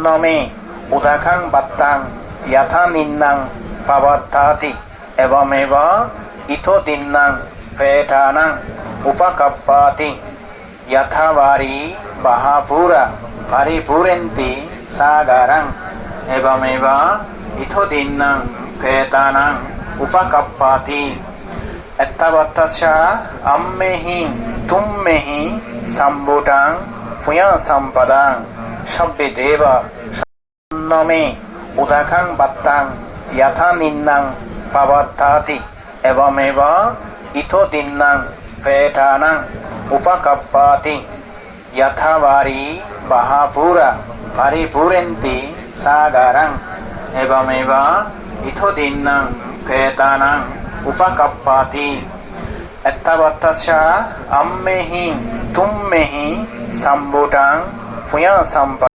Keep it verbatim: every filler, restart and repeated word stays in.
Name udakaṃ vattaṃ yathā ninnaṃ pavattati, evameva ito dinnaṃ petānaṃ upakappati. Yathā vārivahā pūrā paripūrenti sāgaraṃ, evameva ito dinnaṃ petānaṃ upakappati. Ettavattassa amhehi tumhehi sambhūtaṃ puññasampadaṃ sabbe devā. Name udakaṃ vattaṃ yathā ninnaṃ pavattati, evameva ito dinnaṃ petānaṃ upakappati. Yathā vārivahā pūrā paripūrenti sāgaraṃ, evameva ito dinnaṃ petānaṃ upakappati. Ettavattassa amhehi tumhehi sambhūtaṃ puññasampadaṃ